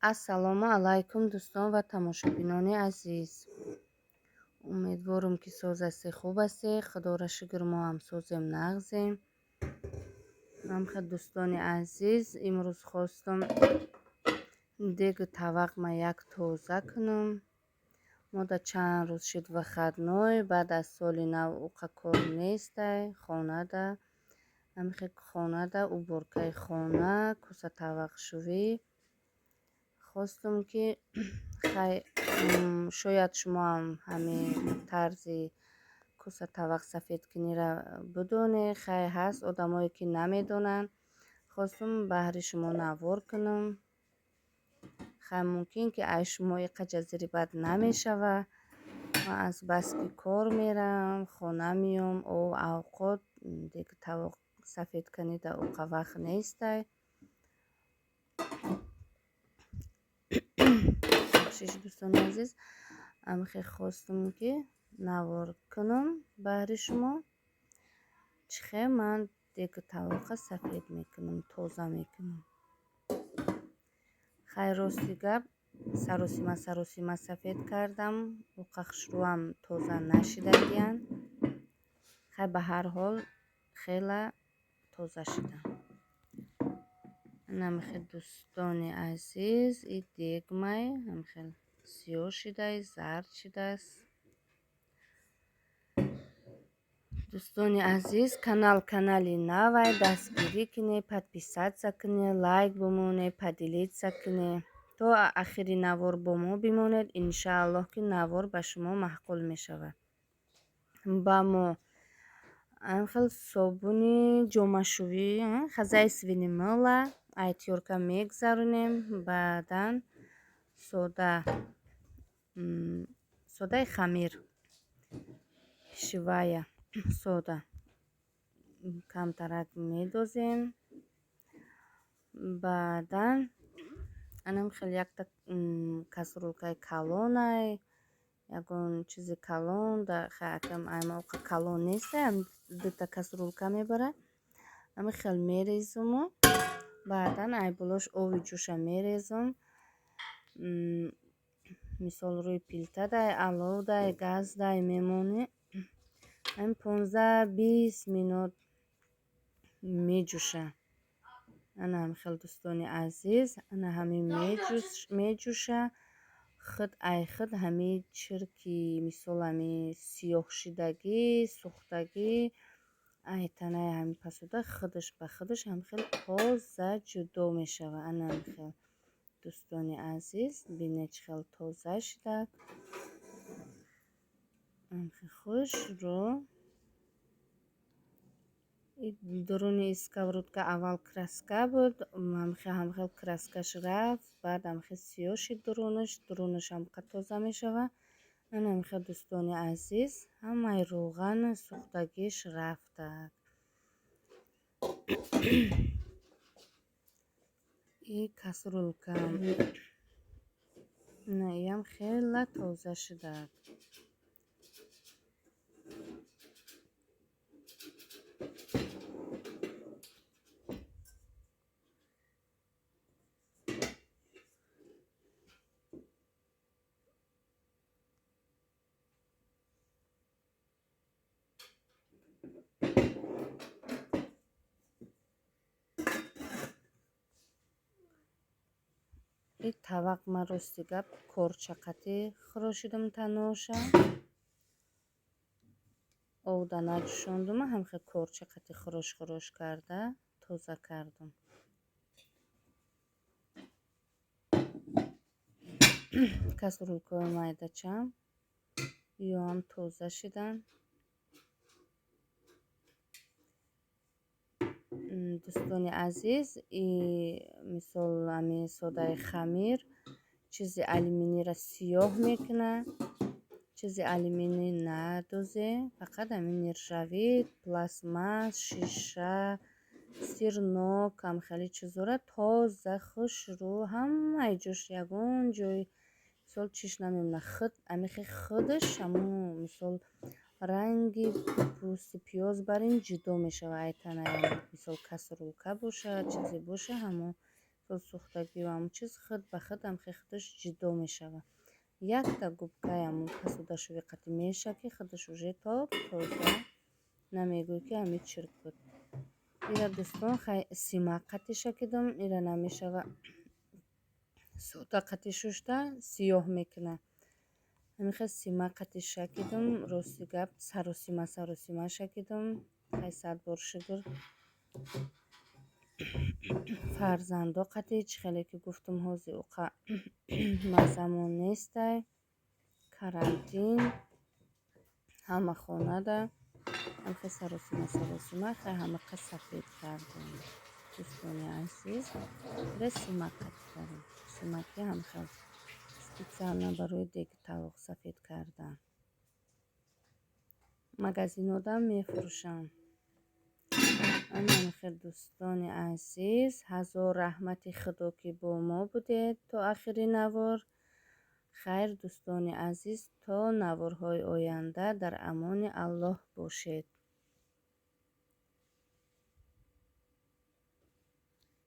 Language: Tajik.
Ассалому алайкум, дӯстон ва тамошобинони азиз. Умедворам, ки соз ҳастед, хуб ҳастед. Худоро шукр, мо ҳам созем, нағзем. Ҳамхел, дӯстони азиз, имрӯз хостам дегу тавақма як тоза кунам. Мо да чанд рӯз шуд выходной, баъд аз соли нав уқа кор нестай, хонада. Ҳамхел хонада, уборкаи хона, коса тавақшувӣ. Хостум, ки хай, шояд шумо ҳам ҳамин тарзи коса тавақ сафедкуниро бидонед. Хай, ҳаст одамое, ки намедонанд. Хостум баҳри шумо навор кунам. Хай, мумкин, ки ай шумо иқа ҷазири бад намешава. Ман аз баски кор мерам, хона меом, авқот дег тавоқ сафед кунида уқа вақт нестай. Бахшиш, дӯстони азиз, ҳамихел хостум, ки навор кунам баҳри шумо. Чӣ хел ман дегу тавоқа сафед мекунам, тоза мекунам. Хай, рости гап, саросима саросима сафед кардам, уқа хушрӯам тоза нашидагиянд. Хай, ба ҳар ҳол хела тоза шиданд. Ҳамихел, дӯстони азиз, и дегмай ҳамихел сиёҳ шидай, зард шидааст. Дӯстони азиз, канал канали навай, дастгирӣ кунед, подписаться кунед, лайк бимонед, поделиться кунед. То ахири навор бо мо бимонед, иншааллоҳ, ки навор ба шумо маъқул мешавад. Ба мо ҳамхел собуни ҷомашӯӣ, хозяйственный мыла, ай тёрка мегзаронем, баъдан сода, содаи хамир, пищевая сода камтарак медозем. Баъдан анам хел якта кастрюлькаи калонай, ягон чизи калон, аймоқа калон нестай, дута кастрюлька мебарад. Ҳамин хел мерезуму баъдан ай болош оби ҷӯша мерезум. Мисол, рӯи плитадай, аловдай, газдай мемонӣ. Ҳамин 15-20 минут меҷӯша. Ана ҳамин хел, дӯстони азиз, ана ҳамин меҷӯша. Худ ай худ ҳамин чирки, мисол, ҳамин сиёҳшидагӣ, сӯхтагӣ ай танаи ҳамин посуда худаш ба худаш ҳамин хел тоза ҷудо мешавад. Ана ҳамин хел, дӯстони азиз, бинед, чӣ хел тоза шидак. Ҳамин хушрӯ. Дуруни сковородка аввал краска буд, ҳамхел краскаш рафт, баъд ҳамхел сиёҳ шид дурунаш, дурунаш ҳам тоза мешавад. Ана ҳамин, дӯстони азиз, ҳамаи рӯғани сӯхтагиш рафтак. И кастрюлька ина иам хела тоза шидак. И тавақ ман, рости гап, корчақатӣ хӯрошидам таноша. Овда наҷӯшондума, ҳамхел корчақати хӯрош хӯрош карда тоза кардам. Кастрюлькаҳои майдачам ё ҳам тоза шиданд. Дӯстони азиз, и мисол, ҳамин содаи хамир чизи алюминийро сиёҳ мекунад. Чизи алюминий надозе, фақат ҳамин нержавейка, пластмасс, шиша, сирнок, ҳамхели чизора тоза, хушрӯ, ҳамаи ҷош ягон ҷой, мисол, чиш намемонад. Худ ҳамихел худаш ҳамун, мисол, ранги пӯсти пиёз бар ин ҷудо мешавад ай танаи, мисол, кастрюлька бошад, чизе боша, ҳамон Пулсӯхтагию ҳамун чиз худ ба худ ҳамхел худаш ҷудо мешавад. Якта губкаи ҳамун посудашӯӣ қати мешакӣ, худаш уже топ тоза, намегӯӣ, ки ҳамин чирк буд. Ира, дӯстон, хай, симак қати шакидам. Ира намешава сода қати шушта, сиёҳ мекунад. Ҳамин симак қати шакидам. Рости гап, саросима саросима шакидам. Хай, сад бор шукр, фарзандо қати, чӣ хеле ки гуфтум, ҳозир уқа мазамон нестай, карантин, ҳама хонада. Ҳамхел саросима саросима, хай, ҳамақа сафед кардем, дӯстони азиз. Ира симак қати кардем. Симаки ҳамхел специально барои деги тавоқ сафед кардан магазинодам мефурӯшам. Анамихел, дӯстони азиз, ҳазор раҳмати Худо, ки бо мо будед то ахири навор. Хайр, дӯстони азиз, то наворҳои оянда дар амони Аллоҳ бошед.